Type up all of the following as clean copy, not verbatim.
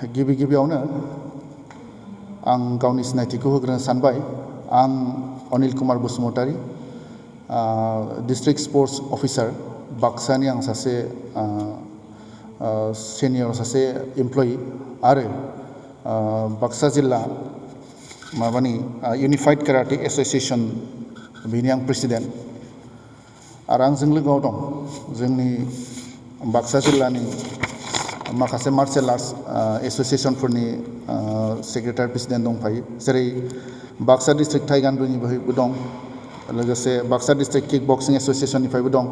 गिबियावनो आं गावनि सिनायथिखौ होग्रोनो सानबाय। आं Anil Kumar Basumatary, district sports officer बाक्सानि आं सासे सिनियर सासे एमप्लयि आरो बाक्सा जिल्ला माबानि इउनिफाइड काराटे एस'सिएशन बेनि आं प्रेसिडेन्ट आरो आंजों लोगोआव दं जोंनि बाक्सा जिल्लानि माखासे मार्शेल आर्ट्स एस'सिएशनफोरनि सेक्रेटारि प्रेसिडेन्ट दंफायो, जेरै बाक्सा डिस्ट्रिक्ट टाइगान्डुनिफ्रायबो दं, लोगोसे बाक्सा डिस्ट्रिक्ट किक बक्सिं एस'सिएशननिफ्रायबो दं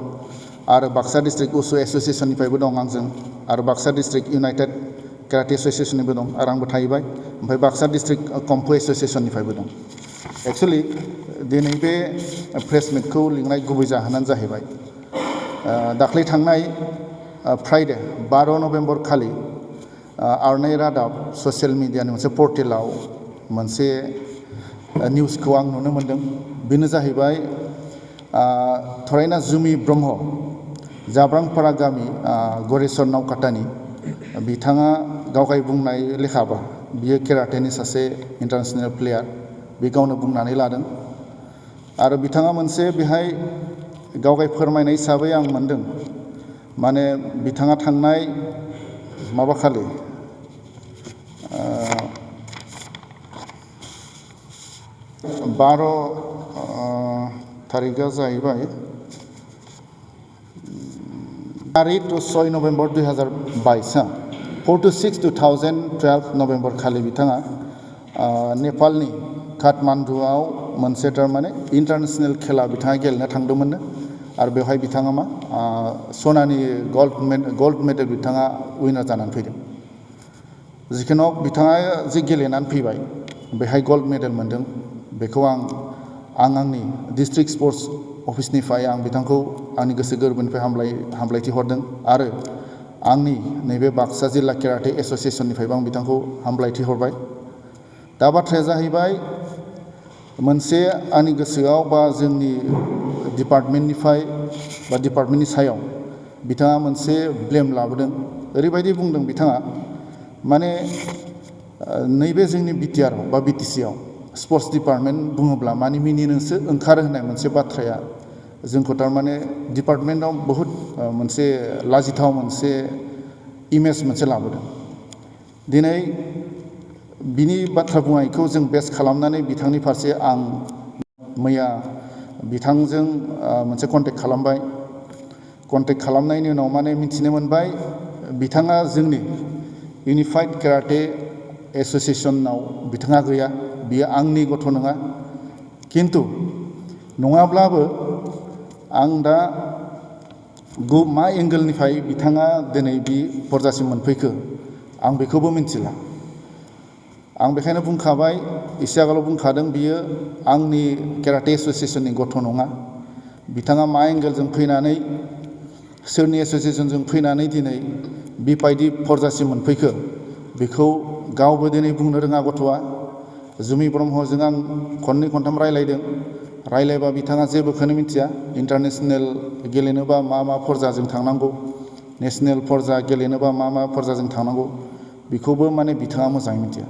आरो बाक्सा डिस्ट्रिक्ट उसु एस'सिएशननिफ्रायबो दं आंजों, आरो बाक्सा डिस्ट्रिक्ट इउनाइटेड काराटे एस'सिएशननिबो दं आरो आंबो थाहैबाय, ओमफ्राय बाक्सा डिस्ट्रिक्ट कम्फु एस'सिएशननिफ्रायबो दं। एक्सुवेलि दिनै बे प्रेस मिटखौ लिंनाय गुबै जाहोनानो जाहैबाय दाख्लै थांनाय फ्राइडे 12 नभेम्बर खालि आरनाय रादाब ससियेल मिडियानि मोनसे पर्टेलाव मोनसे निउसखौ आं नुनो मोन्दों। बेनो जाहैबाय थरायना जुमि ब्रह्म, जाब्रांपारा गामि गरेस्वर नावकाटानि बिथाङा गावगाय बुंनाय लेखाबा बियो केराटेनि सासे इन्टारनेसनेल प्लेयार, बे गावनो बुंनानै लादों आरो बिथाङा मोनसे बेहाय गावगाय फोरमायनाय हिसाबै आं मोनदों, माने बिथाङा थांनाय माबाखालि 12 थारिखआ जाहैबाय 4 to 6 नभेम्बर 2022 4 to 6 2012 नभेम्बर खालि बिथाङा नेपालनि काठमान्डुआव मोनसे थारमाने इन्टारनेसनेल खेला बिथाङा गेलेनो थांदोंमोननो आरो बेवहाय बिथाङा सनानि गल्ड मेडेल बिथाङा उइनार जानानै फैदों। जिखुनु बिथाङा जि गेलेनानै फैबाय बेहाय गल्ड मेडेल मोन्दों, बेखौ आं आंनि डिस्ट्रिक्ट स्पर्ट्स अफिसनिफ्राय आं बिथांखौ आंनि गोसो गोरबोनिफ्राय हामलायथि हरदों आरो आंनि नैबे बाक्सा जिल्ला केराटे एस'सिएशननिफ्रायबो आं बिथांखौ हामलायथि हरबाय। दा बाथ्राया जाहैबाय मोनसे आंनि गोसोआव बा जोंनि डिपार्टमेन्टनिफ्राय बा डिपार्टमेन्टनि सायाव बिथाङा मोनसे ब्लेम लाबोदों। ओरैबायदि बुंदों बिथाङा, माने नैबे जोंनि बिटिआर बा बिटिसिआव स्पर्ट्स डिपार्टमेन्ट बुङोब्ला माने मिनिनोसो ओंखारो होननाय मोनसे बाथ्राया जोंखौ थारमाने डिपार्टमेन्टआव बहुद मोनसे लाजिथाव मोनसे इमेज मोनसे लाबोदों। दिनै बिनि बाथ्रा बुंनायखौ जों बेस खालामनानै बिथांनि फारसे आं मैया बिथांजों मोनसे कन्टेक्ट खालामबाय। कन्टेक्ट खालामनायनि उनाव माने मिथिनो मोनबाय बिथाङा जोंनि इउनिफाइड काराटे एस'सिएशनाव बिथाङा गैया, बियो आंनि गथ' नङा। खिन्थु नङाब्लाबो आं दा मा एंगोलनिफ्राय बिथाङा दिनै बे पर्जासिम मोनफैखो आं बेखौबो मिन्थिला। आं बेखायनो बुंखाबाय, एसे आगोलाव बुंखादों, बियो आंनि केराटे एस'सिएशननि गथ' नङा। बिथाङा मा एंगेलजों फैनानै सोरनि एस'सिएशनजों फैनानै दिनै बेबायदि पर्जासिम मोनफैखो बेखौ गावबो दिनै बुंनो रोङा गथ'आ। जुमि ब्रह्मजों आं खननै खनथाम रायलायबा बिथाङा जेबोखौनो मिथिया। इन्टारनेसनेल गेलेनोबा मा पर्जाजों थांनांगौ, नेसनेल पर्जा गेलेनोबा मा पर्जाजों थांनांगौ बेखौबो माने बिथाङा मोजाङै मिथिया।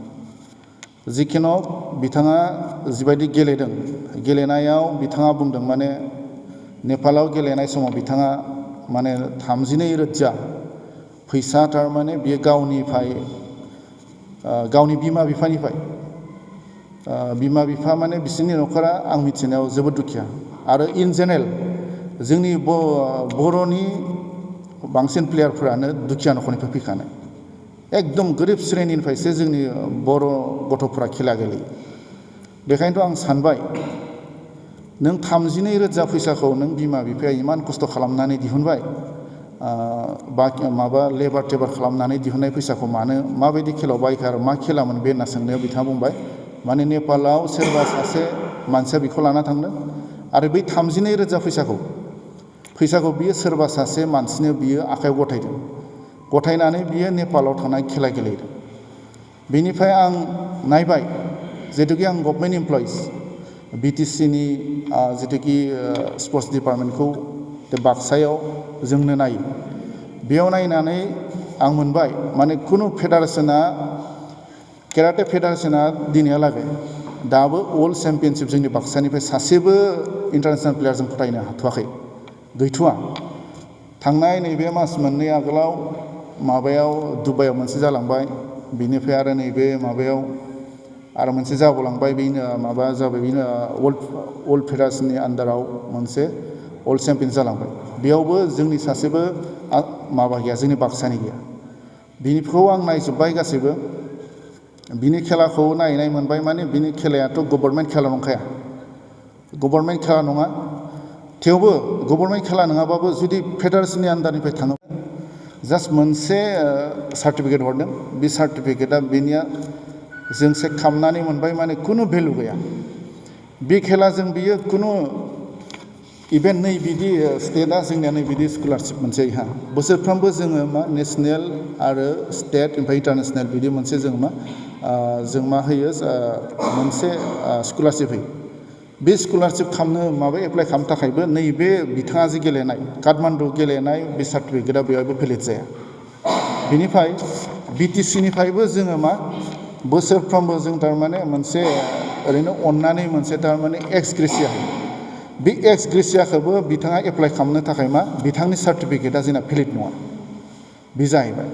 जिखुनु बिथाङा जिबायदि गेलेदों, गेलेनायाव बिथाङा बुंदों माने नेपालाव गेलेनाय समाव बिथाङा माने 32,000 फैसा थारमाने बियो गावनि बिमा बिफा माने बिसोरनि न'खरा आं मिथिनायाव जोबोद दुखिया आरो इन जेनेरेल जोंनि बर'नि बांसिन प्लेयारफोरानो दुखिया न'खरनिफ्राय फैखानाय, एकदम गोरिब श्रेणिनिफ्रायसो जोंनि बर' गथ'फोरा खेला गेलेयो। बेखायनोथ' आं सानबाय, नों 32,000 फैसाखौ नों बिमा बिफाया इमान खस्थ' खालामनानै दिहुनबाय, लेबार खालामनानै दिहुननाय फैसाखौ माबायदि खेलायाव बाहायखो आरो मा खेलामोन बे होनना सोंनायाव बिथाङा बुंबाय, माने नेपालाव सोरबा सासे मानसिया बेखौ लाना थांदों आरो बै 32,000 फैसाखौ बियो सोरबा सासे मानसिनो बियो आखाइयाव गथायनानै बियो नेपालाव थांनानै खेला गेलेदों। बेनिफ्राय आं नायबाय, जिहेतुकि आं गभर्नमेन्ट इमप्लयिज बिटिसिनि जितुकि स्पर्ट्स डिपार्टमेन्टखौ बाक्सायाव जोंनो नायो, बेयाव नायनानै आं मोनबाय माने खुनु फेडारेशना केराटे फेडारेशना दिनैहालागै दाबो वर्ल्ड चेम्पियनशिप जोंनि बाक्सानिफ्राय सासेबो इन्टारनेशनेल प्लेयारजों फरायनो हाथ'वाखै गैथ'वा थांनाय नैबे मास मोननै आगोलाव माबायाव दुबाइयाव मोनसे जालांबाय बिनिफ्राय आरो नैबे माबायाव आरो मोनसे जाबावलांबाय बेनो माबा जाबाय बेनो वर्ल्ड फेडारेशननि आन्डाराव मोनसे वर्ल्ड चेम्पियन जालांबाय बेयावबो जोंनि सासेबो माबा गैया जोंनि बाक्सानि गैया बिनिखौ आं नायजोब्बाय गासैबो बिनि खेलाखौ नायनाय मोनबाय माने बिनि खेलायाथ' गभर्नमेन्ट खेला नंखाया गभर्नमेन्ट खेला नङा थेवबो गभर्नमेन्ट खेला नङाबाबो जुदि फेडारेशननि आन्डारनिफ्राय थाङो जास्ट मोनसे सार्टिफिकेट हरदों बे सार्टिफिकेटआ बेनिया जों चेक खालामनानै मोनबाय माने खुनु भेलु गैया बे खेलाजों बियो खुनु इभेन्ट नै बिदि स्टेटआ जोंनिया नै बिदि स्कलारशिप मोनसे बोसोरफ्रोमबो जोङो मा नेसनेल आरो स्टेट ओमफ्राय इन्टारनेसनेल बिदि मोनसे जों मा होयो मोनसे स्कलारशिप होयो बे स्कलारशिप खालामनो माबा एप्लाइ खालामनो थाखायबो नैबे बिथाङा जे गेलेनाय काठमान्डु गेलेनाय बे सार्टिफिकेटआ बेवहायबो भेलिड जाया बिनिफ्राय बिटिसिनिफ्रायबो जोङो मा बोसोरफ्रोमबो जों थारमाने मोनसे ओरैनो अननानै मोनसे थारमाने एक्स ग्रेसिया बे एक्स ग्रेसियाखौबो बिथाङा एप्लाइ खालामनो थाखाय मा बिथांनि सार्टिफिकेटआ जोंना भेलिड नङा बे जाहैबाय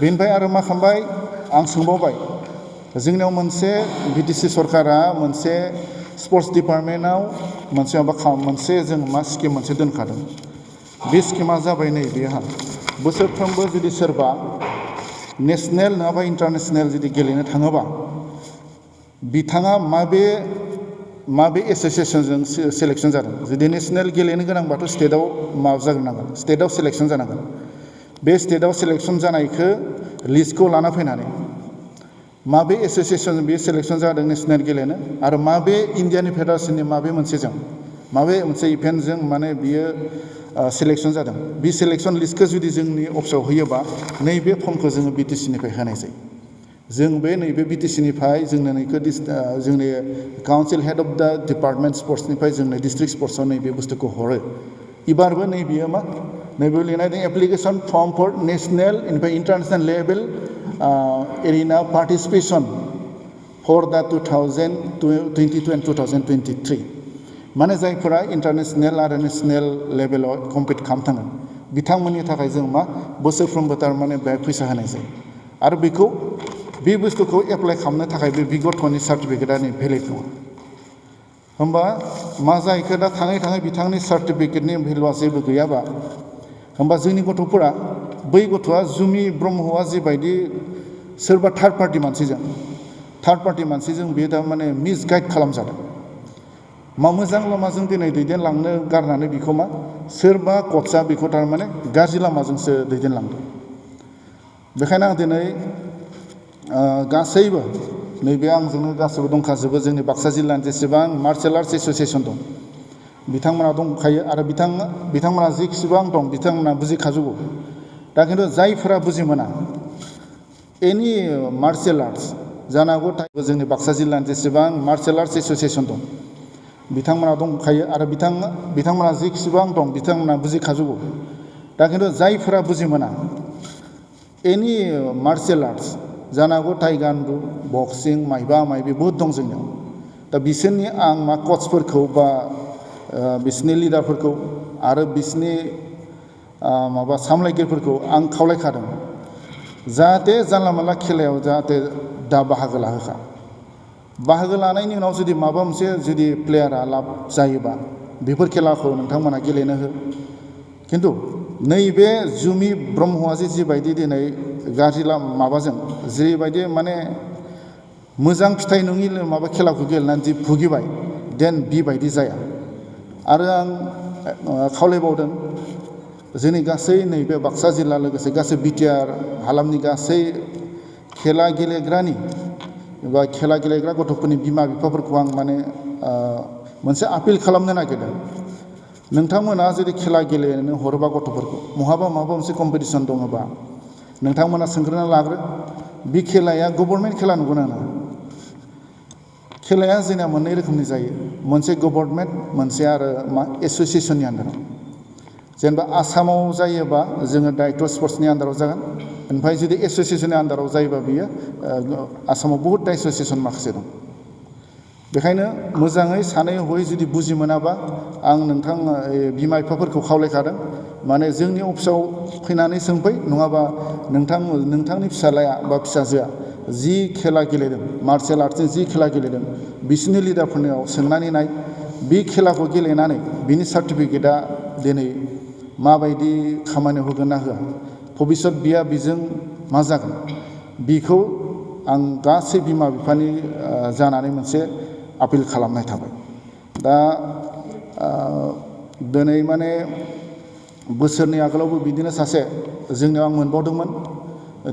बेनिफ्राय आरो मा खालामबाय आं सोंबावबाय जोंनियाव मोनसे बिटिसि सरकारा मोनसे स्पर्ट्स डिपार्टमेन्टआव मोनसे जों मा स्किम मोनसे दोनखादों बे स्किमा जाबाय नै बेहा बोसोरफ्रोमबो जुदि सोरबा नेसनेल नङाबा इन्टारनेसनेल जुदि गेलेनो थाङोबा बिथाङा माबे एस'सिएशनजों सेलेक्सन जादों जुदि नेसनेल गेलेनो गोनांबाथ' स्टेटआव माबा जाग्रोनांगोन स्टेटआव सेलेक्सन जानांगोन बे स्टेटआव सेलेक्सन जानायखौ लिस्टखौ लाना फैनानै माबे एस'सिएशन बे सेलेक्सन जादों नेसनेल गेलेनो आरो माबे इन्डियानि फेडारेशननि माबे मोनसे इभेन्टजों माने बियो सेलेक्सन जादों बे सेलेक्सन लिस्टखौ जुदि जोंनि अफिसाव होयोबा नैबे फर्मखौ जोङो बिटिसिनिफ्राय होनाय जायो जों बे नैबे बिटिसिनिफ्राय जोंनो नैखौ जोंनि council head of the department स्पर्ट्सनिफ्राय जोंनो डिस्ट्रिक्ट स्पर्ट्सआव नैबे बुस्थुखौ हरो एबारबो नैबेयो मा नैबे लिरनाय दं एप्लिकेसन फर्म फर नेसनेल इनिफ्राय international level arena participation for the 2022 and 2023 माने जायफोरा इन्टारनेसनेल आरो नेसनेल लेभेलाव कम्पिट खालामथाङो बिथांमोननि थाखाय जों मा बोसोरफ्रोमबो थारमाने बेहाय फैसा होनाय जायो आरो बेखौ बे बुस्थुखौ एप्लाइ खालामनो थाखाय बे गथ'नि सार्टिफिकेटआ भेलिड नङा होमबा मा जाहैखो दा थाङै थाङै बिथांनि सार्टिफिकेटनि भेलुआ जेबो गैयाबा होमबा जोंनि गथ'फोरा बै गथ'आ जुमि ब्रह्मआ जिबायदि सोरबा थार्ड पार्टि मानसिजों बे थारमाने मिसगाइड खालामजादों मा मोजां लामाजों दिनै दैदेनलांनो गारनानै बेखौ मा सोरबा कचआ बेखौ थारमाने गाज्रि लामाजोंसो दैदेनलांदों बेखायनो आं दिनै गासैबो नैबे आंजोंनो गासैबो दंखाजोबो जोंनि बाक्सा जिल्लानि जेसेबां मार्शेल आर्ट्स एस'सिएशन दं बिथांमोना दंखायो आरो बिथांमोना जेसेबां दं बिथांमोना बुजिखाजोबो दा खिन्थु जायफोरा बुजि मोना एनि मार्शेल आर्ट्स जानो हागौ जोंनि बाक्सा जिल्लानि जेसेबां मार्शेल आर्ट्स एस'सिएशन दं बिथांमोना दंखायो आरो बिथांमोना जेसेबां दं बिथांमोना बुजिखाजोबो दा खिन्थु जायफोरा बुजि मोना एनि मार्शेल आर्ट्स जानो हागौ टाइगान्डु बक्सिं माइबा बहुद दं जोंनियाव दा बिसोरनि आं मा कचफोरखौ बा बिसोरनि लिडारफोरखौ आरो बिसोरनि माबा सामलायगिरिफोरखौ आं खावलायखादों जाहाथे जानला मोनला खेलायाव जाहाथे दा बाहागो लाहोखा बाहागो लानायनि उनाव जुदि माबा मोनसे जुदि प्लेयारा लाब जायोबा बेफोर खेलाखौ नोंथांमोना गेलेनो हो खिन्थु नैबे जुमि ब्रह्मआ जिबायदि दिनै गाज्रि माबाजों जेरैबायदि माने मोजां फिथाइ नङि माबा खेलाखौ गेलेनानै जि भुगिबाय देन बिबायदि जाया आरो आं खावलायबावदों जोंनि गासै नैबे बाक्सा जिल्ला लोगोसे गासै बिटिआर हालामनि गासै खेला गेलेग्रानि एबा खेला गेलेग्रा गथ'फोरनि बिमा बिफाफोरखौ आं माने मोनसे आपिल खालामनो नागिरदों नोंथांमोना जुदि खेला गेलेनो हरोबा गथ'फोरखौ माबा मोनसे कम्पिटिसन दङबा नोंथांमोना सोंग्रोना लाग्रो बे खेलाया गभर्नमेन्ट खेला नंगौना नङा खेलाया जोंना मोननै रोखोमनि जायो मोनसे गभर्नमेन्ट मोनसे आरो मा एस'सिएशननि आन्डाराव जेनेबा आसामाव जायोबा जोङो डाइरेक्टर स्पर्ट्सनि आन्डाराव जागोन ओमफ्राय जुदि एस'सिएसननि आन्दाराव जायोबा बियो आसामाव बहुतटा एस'सिएसन माखासे दं बेखायनो मोजाङै सानै हयै जुदि बुजि मोनाबा आं नोंथां बिमा बिफाफोरखौ खावलायखादों माने जोंनि अफिसाव फैनानै सोंफै नङाबा नोंथांनि फिसालाया बा फिसाजोआ जि खेला गेलेदों मार्शियेल आर्ट्सनि जि खेला गेलेदों बिसोरनि लिडारफोरनियाव सोंनानै नाय बे खेलाखौ गेलेनानै बिनि सार्टिफिकेटआ दिनै माबायदि खामानियाव होगोन ना होआ भबिष्यत बिया बिजों मा जागोन बिखौ आं गासै बिमा बिफानि जानानै मोनसे आपिल खालामनाय थाबाय दा दिनै माने बोसोरनै आगोलावबो बिदिनो सासे जोंनियाव आं मोनबावदोंमोन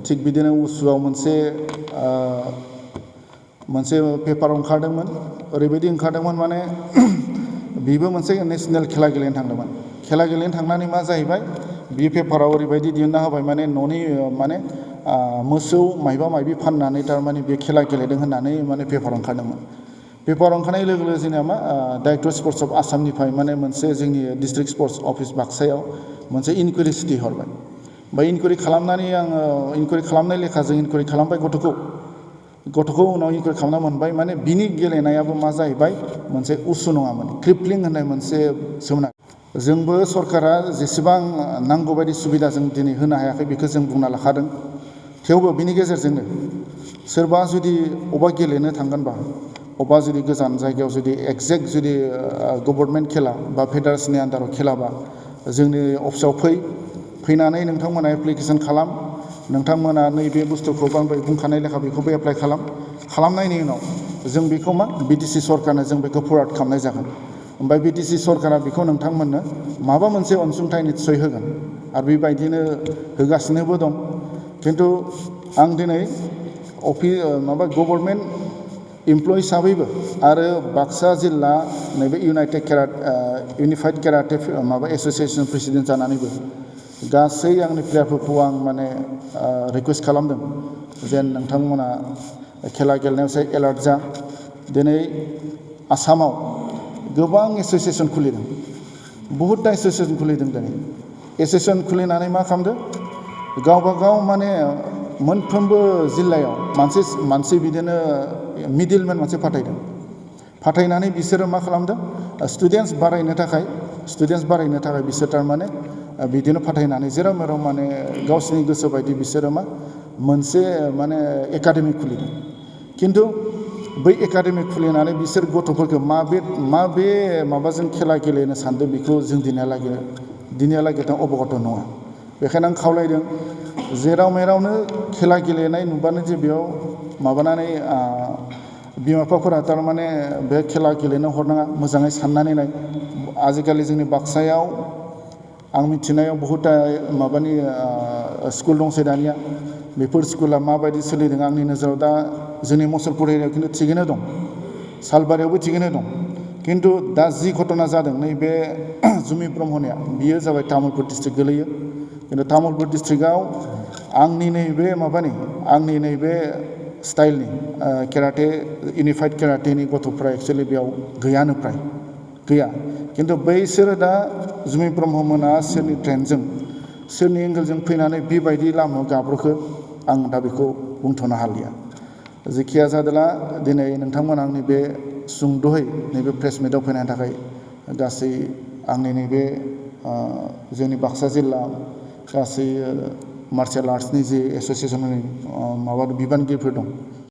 थिग बिदिनो उसुआव मोनसे पेपार ओंखारदोंमोन ओरैबायदि ओंखारदोंमोन माने बिबो मोनसे नेशनेल खेला गेलेनो थांदोंमोन खेला गेलेनो थांनानै मा जाहैबाय बि पेपाराव ओरैबायदि दिहुनना होबाय माने न'नि माने मोसौ मायबा मायबि फाननानै थारमाने बे खेला गेलेदों होननानै माने पेपार ओंखारदोंमोन पेपार ओंखारनाय लोगो लोगो जोंनिया मा डाइरेक्टर स्पर्ट्स अफ आसामनिफ्राय माने मोनसे जोंनि डिस्ट्रिक्ट स्पर्ट्स अफिस बाक्सायाव मोनसे इनकुवेरि सुटि हरबाय ओमफ्राय इनकुवेरि खालामनानै आङो इनकुवेरि खालामनाय लेखाजों इनकुवेरि खालामबाय गथ'खौ उनाव इनकुवेरि खालामना मोनबाय माने बिनि गेलेनायाबो मा जाहैबाय मोनसे उसु नङामोन क्रिप्लिं होननाय मोनसे सोमोनां जोंबो सरकारा जेसेबां नांगौ बायदि सुबिदा जों दिनै होनो हायाखै बेखौ जों बुंना लाखादों थेवबो बिनि गेजेरजोंनो सोरबा जुदि अबा गेलेनो थांगोनबा अबा जुदि गोजान जायगायाव जुदि एक्जेक्ट जुदि गभर्नमेन्ट खेला बा फेडारेशननि आन्दाराव खेलाबा जोंनि अफिसाव फैनानै नोंथांमोना एप्लिकेसन खालाम नोंथांमोना नैबे बुस्थुखौ आं बुंखानाय लेखा बेखौबो एप्लाइ खालामनायनि उनाव जों बेखौ मा बिटिसि सरकारनो जों बेखौ फरवार्ड खालामनाय जागोन ओमफ्राय बिटिसि सरकारा बेखौ नोंथांमोननो माबा मोनसे अनसुंथाइ निस्सय होगोन आरो बेबायदिनो होगासिनोबो दं खिन्थु आं दिनै गभर्नमेन्ट इमप्लय हिसाबैबो आरो बाक्सा जिल्ला नैबे इउनिफाइड केराटे एस'सिएसन प्रेसिडेन्ट जानानैबो गासै आंनि प्लेयारफोरखौ आं माने रिकुवेस्ट खालामदों जेन नोंथांमोना खेला गेलेनायाव एसे एलार्ट जा दिनै आसामाव गोबां एस'सिएसन खुलिदों बहुतटा एस'सिएसन खुलिदों दिनै एस'सिएसन खुलिनानै मा खालामदों गावबा गाव माने मोनफ्रोमबो जिल्लायाव मानसि बिदिनो मिडिलमेन मोनसे फाथायनानै बिसोरो मा खालामदों स्टुडेन्टस बारायनो थाखाय बिसोर थारमाने बिदिनो फाथायनानै जेराव मेराव माने गावसोरनि गोसो बायदि बिसोरो मा मोनसे माने एकाडेमि खुलिदों खिन्थु बै एकाडेमि खुलिनानै बिसोर गथ'फोरखौ माबे माबाजों खेला गेलेनो सानदों बेखौ जों दिनैहालागै अबगत नङा बेखायनो आं खावलायदों जेराव मेरावनो खेला गेलेनाय नुबानो जे बेयाव माबानानै बिमा बिफाफोरा थारमाने बे खेला गेलेनो हरनाङा मोजाङै साननानै नाय आजिखालि जोंनि बाक्सायाव आं मिथिनायाव बहुतटा माबानि स्कुल दंसै दानिया बेफोर स्कुला माबायदि सोलिदों आंनि नोजोराव दा जोंनि मुसलपुर एरियायाव खिन्थु थिगैनो दं सालबारियावबो थिगैनो दं खिन्थु दा जि घटना जादों नैबे जुमि ब्रह्मनिया बियो जाबाय तामुलपुर डिस्ट्रिक्ट गोलैयो खिन्थु तामुलपुर डिस्ट्रिक्टआव आंनि नैबे स्टाइलनि केराटे इउनिफाइड केराटेनि गथ'फ्रा एक्सुवेलि बेयाव गैयानो फ्राय गैया खिन्थु बैसोरो दा जुमि ब्रह्ममोना सोरनि ट्रेन्डजों सोरनि एंगेलजों फैनानै बेबायदि लामायाव गाब्र'खो आं दा बेखौ बुंथ'नो हालिया जेखिया जादोला दिनै नोंथांमोना आंनि बे सुंद'है नैबे प्रेस मिटआव फैनायनि थाखाय गासै आंनि नैबे जोंनि बाक्सा जिल्ला गासै मार्शियेल आर्ट्सनि जि एस'सिएसननि बिबानगिरिफोर दं